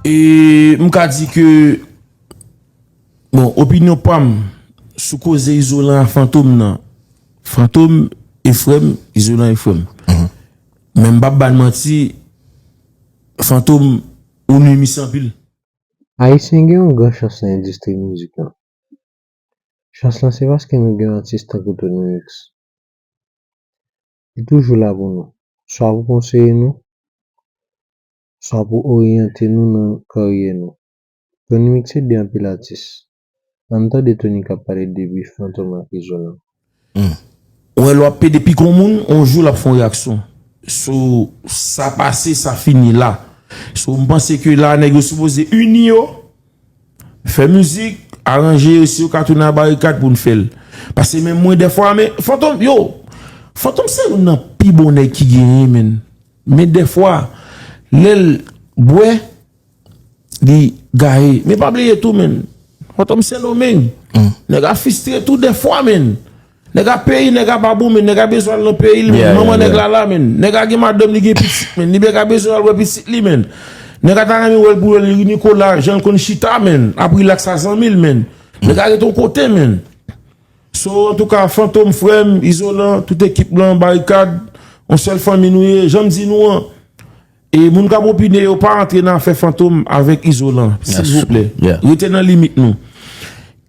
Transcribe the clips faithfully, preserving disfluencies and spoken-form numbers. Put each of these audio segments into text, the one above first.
E m ka di ke, bon, opinyon pa m sou koze Izolan a Fantom nan, Fantom e frè m, Izolan e frè m. Men m p ap ba n manti, Fantom, ou nwi misye anpil. Ayisyen gen yon gran chans nan endistri mizik lan. Chans lan se paske nou gen yon atis tankou Tony Mix. Li toujou la pou nou, swa pou konseye nou, swa pou oryante nou nan karyè nou. Tony Mix ede anpil atis. Ann tande Tony k ap pale de bif Fantom ak Izolan. Ou wè lè w ap pede pik yon moun, yon jou l ap fè yon reyaksyon. So, sa pase, sa fini la. So, m panse ke la, nèg yo sipoze ini yo, fè mizik, aranje yo, si yo ka tounen a Barikad pou n fè l. Paske menm mwen, dèfwa, men, Fantom, yo, Fantom se youn nan pi bon nèg ki genyen, menn. Men dèfwa, lè l bwè, li gaye. Men pa bliye tou, menn. Fantom Sendomeng. Nèg a fistre tou dèfwa, menn. Nèg a peyi, nèg a pa bon, menn. Nèg a bezwen al nan peyi l, menn. Manman nèg la la, menn. Nèg a gen madanm, li gen pitit, menn. Li nèg a bezwen al wè pitit li, menn. Nèg a ta renmen wè l pou wè l ri Nikola, jan l konn chita, menn. Ap rilaks a zanmi l, menn. Nèg a rete yon kote, menn. So, antouka, Fantom, frè m, Izolan, tout ekip lan, Barikad, yon sèl fanmi nou ye, jan m di nou an. E moun k ap opine yo, pa antre nan afè Fantom avèk Izolan, silvouplè. Rete nan limit nou.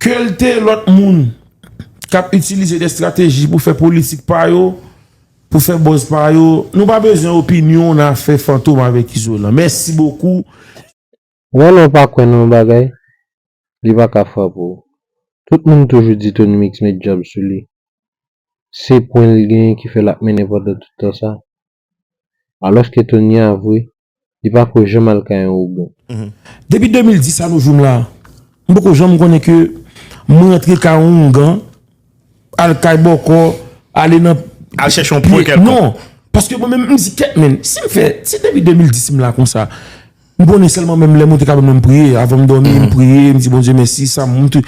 Ke l te lòt moun k ap itilize de estrateji pou fè politik pa yo, pou fè buzz pa yo, nou pa bezwen opinyon nan afè Fantom avèk Izolan. Mèsi bokou. Wè lè w pa kwè nan yon bagay, li pa ka frape w. Tout moun toujou di Tony Mix met djab sou li. Se pwen l genyen ki fè l ap mennen pandan tout tan sa. Alòske Tony a vre, li pa ko janm al kay yon ougan. Depi de mil dis a nou jou m la, m poko janm konnen ke m rantre kay yon ougan, al kay bòkò, ale nan. Al chèche yon pwen kèlkonk. Non, paske mwen menm m di kèt, menn, si m fè, si depi de mil dis m la konsa, m konnen sèlman menm lè m te ka menm priye, avan m dòmi, m priye, m di Bondye mèsi, sa m tou-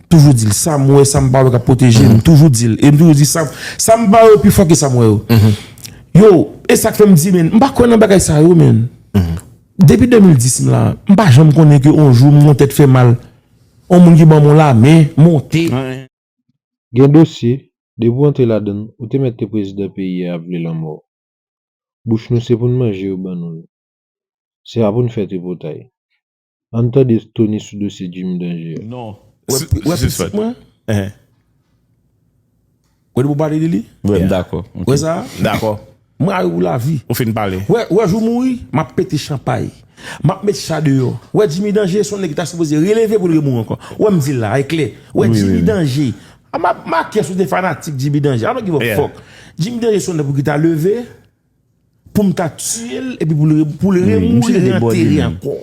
toujou di l, sa m wè, sa m pa wè k ap pwoteje m, m toujou di l. E m toujou di sa, sa m pa wè yo pi fò ke sa m wè yo. Yo, e sa k fè m di, menn, m pa kwè nan bagay sa yo, menn. Depi de mil dis m la, m pa janm konnen ke yon jou m gon tèt fè mal. Yon moun ki ban m yon lamen, monte. Gen dosye, depi w antre ladann, ou te mèt te prezidan peyi a ap vle lanmò w. Bouch nou se pou n manje yo ban nou l. Se pa pou n fè tripotay. Ann tande Tony sou dosye Jimmy Danje a. Non. Wè pitit mwen? Wè depi w pale de li? Wè m dakò. Wè sa? Dakò. Mwen a ou lavi. Ou fin pale. Wè, wè jou mouri, m ap pete chanpay. M ap met cha deyò. Wè Jimmy Danje se yon nèg ki ta sipoze releve pou l remouri ankò. Wè m di l la, e klè. Wè Jimmy Danje. A m ap make sou te fanatik Jimmy Danje. I don't give a fuck. Jimmy Danje se yon nèg pou ki ta leve, pou m ta tiye l, epi pou l re- pou l remouri, reantere ankò.